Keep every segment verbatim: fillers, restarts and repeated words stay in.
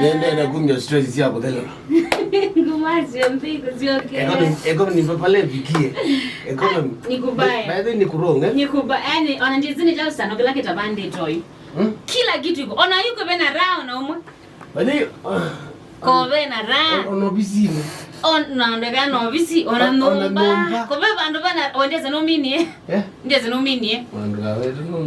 Nenda, nenda kumya stress sya kũthelelwa. Nguma sio mbi kuziokea. Economy, economy pale vikie. Economy. Ni kubaya. By the way, ni kurunga. Ni kuba-, yani, ona ndizi ni jau sana, kila kitu abandi toy. Hmm? Kila kitu iko. Ona yuko bena raha, ona umwe. By the way, uh, Kove na raha. Ona obisini. Ona ndeka na obisi, ona nyumba. Kove bandu bana, ondeze no minie. Eh? Ndeze no minie. Wandu ga wetu no.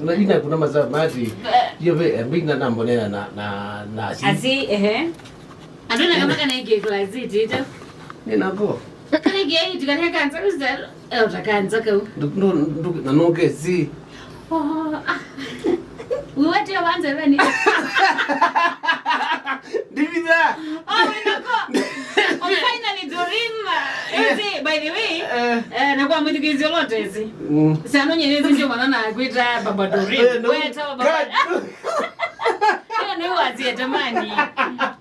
Na ina kuna masaa mati. Yo be mbina na mbonera na, na, na asi. Asi, ehe. Anduna kama kana ike class iti ito. Nina ko. Kana ike iti kana kanza uzalo. Eh, utakanza kau. Ndu, ndu, ndu, na no kesi. Oh, ah. Uwete wanze bani. Ndivida. Oh, we nako. Oh, finally, Doreen. Eh, by the way, eh, na kwa mwitikizio lote zi. Mm. Sano nyelezi ndio maana na kuita Baba Doreen. Eh, no. Weta Baba. Iyo nĩ wazi ya tamani.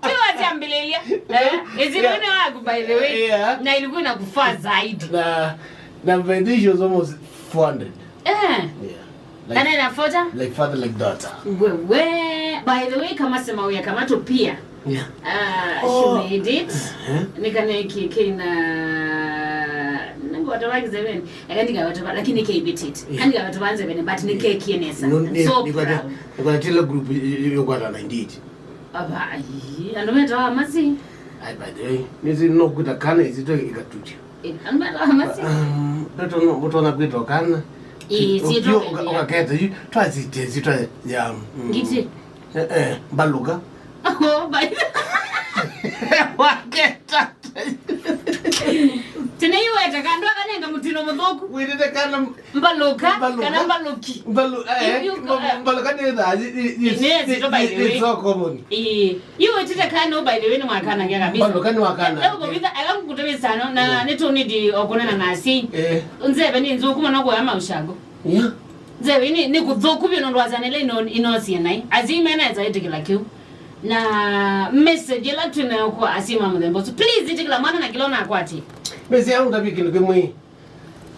Ti wazi ya mbililia. Eh, ezi ndio waku, by the way. Yeah. Na ilikuwa inakufaa zaidi. Na, na by the way, she was almost four hundred. Eh. Yeah. Like, kana inafuata? Like father, like daughter. Wewe, by the way, kama sema uya kama tu pia. Yeah. Ah, oh, she made it. Uh-huh. Nikane ki-, kina, nangu watu waki seven. Eka ndikaweta ba-, lakini ke ibitite. Yeah. Kandi kaweta banze bene, but ni ke kienesa. No, ni, so ni kwa proud. Ni kwa tilo group y-, y-, yokwata ninety-eight. Aba, ayi, ando meta wa masi. Ai, by the way, nisi no kuta kana isito ikatuche. Eh, ando meta wa masi. Um, beto no, beto na kuita kana. Eh, si to. Uka, uka kete, yu, twa si te, si twa, ya, mm. Ngiti. Eh, eh, Mbaluka. Oh, by the way. Waketa. Tene iweta kandũ akanenga mũtino mũthũku. Wĩtĩte kana Mbaluka, Mbaluka. Kana Mbaluki. Mbalu-, eh, if you, mba-, eh, Mbaluka nĩ thaa, i-, i-, i-, nĩ nzito, by the way. It's so common. Ĩĩ. Iwetĩte kana, by the way, nĩ mwakanagia kabisa. Mbaluka nĩ wakana. Ego kũvitha, ego kũtavisa no, na, yeah, nĩ tũnidi okunena nasi. Eh. Nzeve nĩ nzũku mũno kwa maushago. Yeah. Nzeve nĩ, nĩ kũthũku vyũ nũndũ wa sana ila ino-, inosie nai. Azima ena eza ĩtĩkĩla kĩu. Na message ĩla twĩ nayo kwa asyai ma mũthemba ũsu, please, ĩtĩkĩla mwana na kĩla ũnakwatĩ. Message yangu ndavye kĩndũ kĩmwe.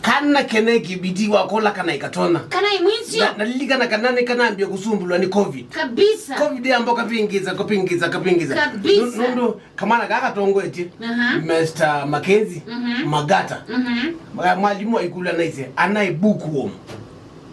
Kana kene kibiti wakũla kana ikatona. Kana imwisyo. Na, nalilikana kana nĩ kanambia kusumbulwa ni covid. Kabisa. Covid yambo kapingiza, kapingiza, kapingiza. Kabisa. Nu-, nundu kamwana kaka tongoetie. Aha. Mister Mackenzie, mhm, Magata. Mhm. Mwa-, mwalimu aikulanaise, anaye bookworm.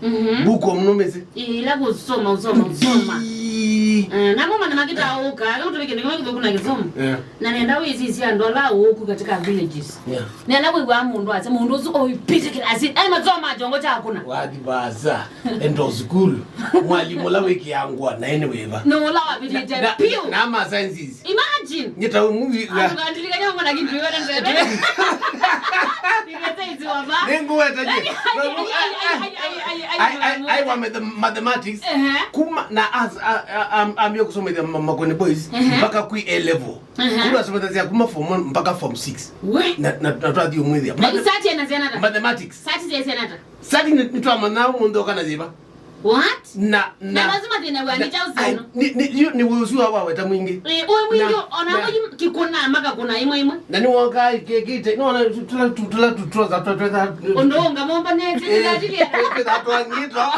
Mhm. Bookworm nũmĩsĩ? Ĩĩ, ila kusoma, usoma, usoma. Ii. Eh, namo mana makita ũka, aka ũtũvike nĩ kama kĩthũku na kĩsomo. Yeah. Na nenda wĩsisya andũ ala ũku katika villages. Yeah. Nenda kwĩw'a mũndũ ase, mũndũ ũsu oipite kila asi, ai masomo ma chongo cha kuna. Wathi basa, endo sukulu. Mwalimu ũla wĩkĩangwa, na ene wĩva. No ũla wavitĩte na, na, piu. Na ma sciences. Imagine. Nyita umuthi. Andũ kandilikanya mwana kindu iwe na nzebe. Ningweta je. Ai, ai, ai, wa mathem-, mathematics. Ehe. Kuma na as, a, a, am-, ambia kusoma the ma-, Makoni Boys, ehe, mpaka kwi A level. Ehe. Kuma something ya kuma form one mpaka form six. We. Na, na, na twathi umwithia. Na mathe-, sati ena ziana ta? Mathematics. Sati ena ziana ta? Sati nĩ, nĩ twamanya mũndũ kana ziva. What? Na, na, na lazima thĩna wa na, nĩ chao ai, zeno. Ni, ni, yu, ni usu wa weta mwingi. Eh, uwe mwingi, na, ona na, kikuna, maka kuna imwe imwe. Na ni wonga ikekite, no, na tula, tula, tula, tula, tula, tula, tula. Ondo wonga momba nete, eh, tula, tula. Tula, tula, tula, ngito.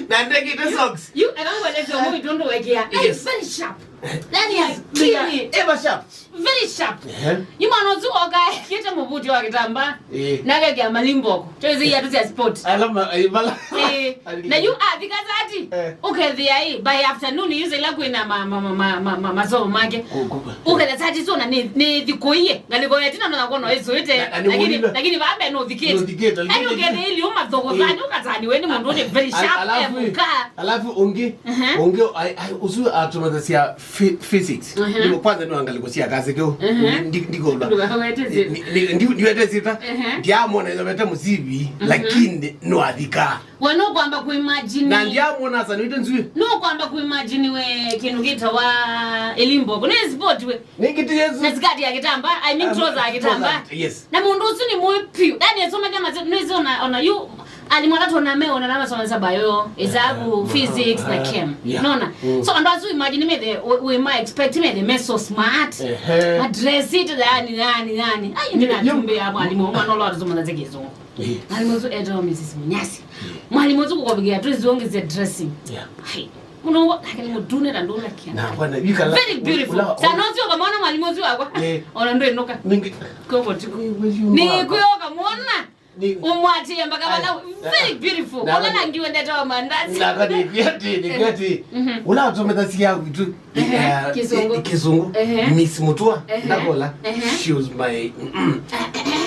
Na ndekite socks. You, I don't want to let you move, don't wake here. Yes. Very sharp. That is very, very sharp. Very sharp. Ehe. Yu mwana ũsu oka ekĩte mũvuti wa kĩtambaa. Eh. Na akekĩa malimboko. Twĩsĩ iatũ sya sport. Ala ma-, eh, mala. Eh. Na yu athika thati. Eh. Ũkethĩa ĩ, by afternoon, yu sila kwĩna ma-, ma-, masomo make. Ku-, ku-, ku-, ũkethĩa thati so na nĩ, nĩ thikũie. Ngalĩko ya ĩtina no nakuona ĩsũĩte. Na, na nĩ lakini, mũlima. Lakini vambe no thikĩte. No thikĩte, lakini ũkethĩa ili ũmathogo thani, ũkatani we nĩ mũndũ ũnĩ very sharp, alafu, eh, mũka. Alafu ũngĩ, ehe, ũngĩ, ai, ai, ũsu atũmathasya Phy-, physics. Mhm. Ndio kwanza nĩ angaliko cia kazi kĩu. Mhm. Ndi-, ndi-, ndikũlwa. Ndũkawete zita. Ni-, ni-, ndi-, ndiwete zita. Mhm. Ndiamwona yovete mũsivi, mhm, lakini nwathika. We no kwamba kuimagine. Na ndiamwona asa nĩwĩte nzui. No kwamba kuimagine we kĩndũ kĩtawa elimbo. Kuna sport we. Nĩngĩtĩ Yesu. Na skati ya kitambaa, I mean, um, trouser ya kitambaa. Yes. Na mũndũ ũsu nĩ mũĩ piũ. Yaani, asoma kama zi-, nĩzi ona, ona yu, alimũ ala tona me ona na masomesa bio, hesabu, eh, physics, na, eh, chem. Yeah. Nona? Mm. So, andũ asu imagine me the, we, we might expect me the me so smart. Ehe. Madressite, yani, yani, yani. Ai, ndina tumbe ya mwalimu, mwana ũla atũsomesa kĩzungu. Eh. Mwalimu ũsu etawa Missus Munyasi. Eh. Mwalimu ũsu kũkovikia tu ziongi ze dressing. Yeah. Ai. Mũndũ ũngĩ, lakini mũtune na ndũna kĩana. Na bwana, you can Very beautiful. Sana ũcio ũkamwona mwalimu ũcio wakwa. Eh. Ona ndwĩnũka. Ningi- Koko tiku. Ni kuyo kamwona. Ni- Umwatie mpaka wana. Very beautiful. Na- Ona nangi wendete wa mandazi. Na kati, kati, kati. Mhm. Ula utometa siku tu. Ehe, eh, Kĩsũngũ. Kĩsũngũ. Ehe. Miss Mutua, ehe, ndakola. Ehe. She was my, mm,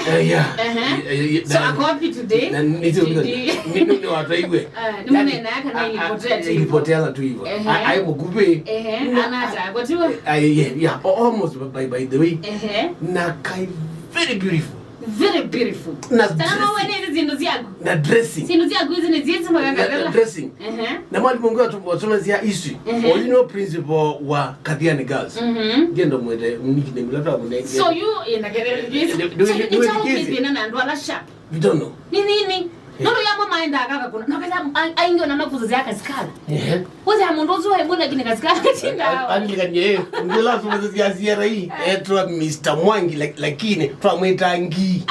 eh, yeah. Ehe. Eh, eh, eh, so, na- ako wapi today? Na- ni- ni- Today. Ni- ni- ni watu aiwe. Ah, ni mnene yake na ilipotea tu hivyo. Ilipotea tu hivyo. Ehe. A- ai mukupe. Ehe, anata, kwa tu. Ai, yeah, yeah, a- almost by, by the way. Ehe. Na kai very beautiful. Very beautiful. Na sana dressing. Mawe ni zindu ziaku. Na dressing. Zindu ziaku hizi ni zizi. Na, na dressing. Ehe. Na mwalimu wangu watu, watu na zia history. Ehe. Oyu no principal wa Kathiani Girls. Mhm. Ndiye ndo mwete mniki ni mlata wa mnene. So you in a career. Nĩ- nĩ- So nĩ- nĩ- it's all nĩ- busy na na ndwala sharp. We don't know. Ni nini? Eh. Nono yamo maenda akaka kuna. Nakaza aingi ona makuzo zia kasikala. Ehe. Wote ya mundu uzu wa mbona kini kasikala tinda. Ani kanye. Ndila sumu zia C R E. Eh. Etwa Mister Mwangi lak- lakini twamwita Ngi.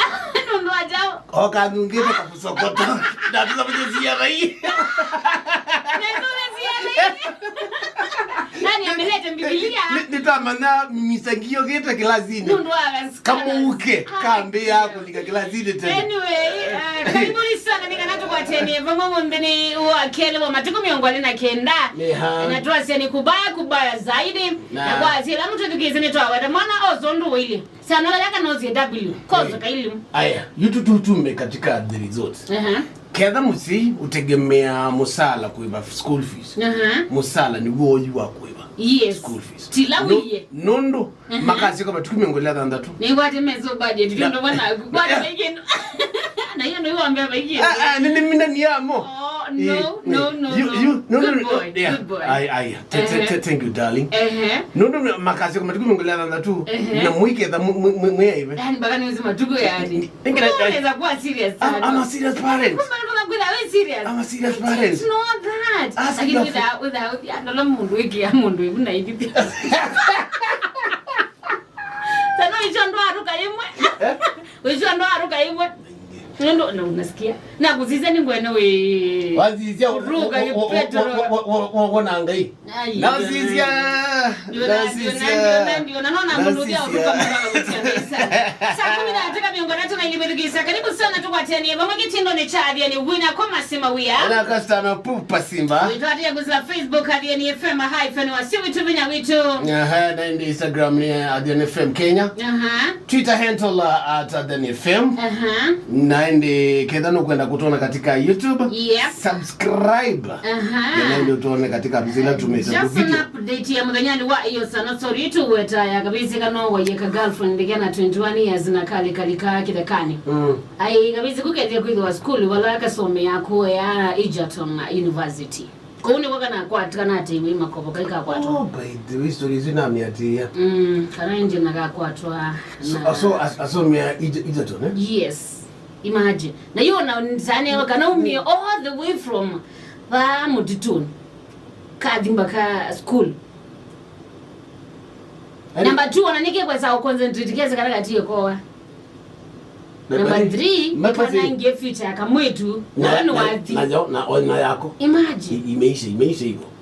Nundu ajao. Oka nungite kapusokoto. Ndatuza mwenye C R E. Nani amelete Biblia? Ni- ni- nitwamanya Mister Ngi yokite kilasini. Nundu wa kasikala. Kamuke, ah, kambi ya kulika kilasini tena. Anyway, uh, karibuni sana, nĩ kana tũkwatenie vamwe mũnthĩnĩ wa kelĩ wa matukũ mĩongo ĩlĩ na kenda. Nĩha. Na twasya nĩ kubaya, kubaya zaidi. Na. Na kwa asili, mtu tukizini twaweta mwana ozo ndu wili. Sana la yaka nozi W, kozo kailimu. Aya, yutu tutume katika the resort. Aha. Ketha mũsyai ũtegemea mũsala kũĩva school fees. Aha. Mũsala nĩw'o oyu wa kũĩva. Yes. School fees. Tila wiye. Nũndũ, mhm, makasya kwa matukũ mĩongo ĩlĩ na thanthatũ. Nĩkwate meso budget, ndio bwana, kwate baigeno. Na hiyo ndio wambia baigeno. Ah, ah, nini mina ni amo. Oh, no, no, no, you, no. You, no, no, no, good boy, yeah. Good boy. I, I, th- th- th- thank you, darling. Ehe. Nũndũ makasya kwa matukũ mĩongo ĩlĩ na thanthatũ, ehe, na mũiketha mũ- mũ- mũ- mwĩaive. Yani, mpaka niuzi matukũ yani. Nĩkĩla- Unaweza kuwa serious sana. I'm a serious parent. Kumbe unakwenda we serious. I'm a serious parent. It's not that. Ask your friend. Lakini without, without, ya, ndola mundu wiki ya mundu ibu na idipi. Sana icho ndo aruka imwe. Eh? Icho ndo aruka imwe. Ndo na unasikia. Na kuzize ni ngwene we. Wazizia kuruka ni petrol. Wonangai. Ai, nasisya, ndiona, nasisya, ndiona, ndiona, ndiona, naona mũndũ ũrĩa ũtũka mũndũ agagũtia mesa. Saa kumi na tatu mĩongo ĩtatũ na ilĩ mĩthukĩĩsya. Karibu sana, tũkwatĩanie vamwe kĩtindonĩ kya Athiani wina kwa masima wia. Na kastana pupa simba. Witũ atĩa kũsila Facebook, Athiani F M hyphen wa si witũ vinya witũ. Aha, na indi Instagram ni Athiani F M Kenya. Aha. Twitter handle, uh, at Athiani F M. Aha. Na indi ketha nũkwenda kũtwona katika YouTube. Yep. Subscribe. Aha. Na indi ũtwone katika zila tumĩte. Just an update ya mũthenyanĩ wa iyo sana, sorry, tũweta ya kabisa kana wa yeka girlfriend kena twenty-one years na kali kali ka kithekani. Mm. Ai, kabisa kukethia kwithwa school wala kasome ya kuya Egerton University. Kũu nĩkw'o kana kwat- kana atĩĩwe makovo kai kakwatwa. Oh, by the way, story isu namĩatĩĩa. Mm, kana engine nakakwatwa. So, na- so as- asomea Eger- Egerton, eh? Yes. Imagine. Na yu ona nzaneo kana umie all the way from va mũtitũnĩ. Kathi mpaka school. Yaani- Number two, ona nĩkĩkwesa ũconcentrate kese kana katie koa. Na- Number na- three, na- nĩkona ngie future ya kamwĩtu, na- na- na- wathi. Na- na- na- na yako. Imagine. I- imeisha, imeisha hivyo.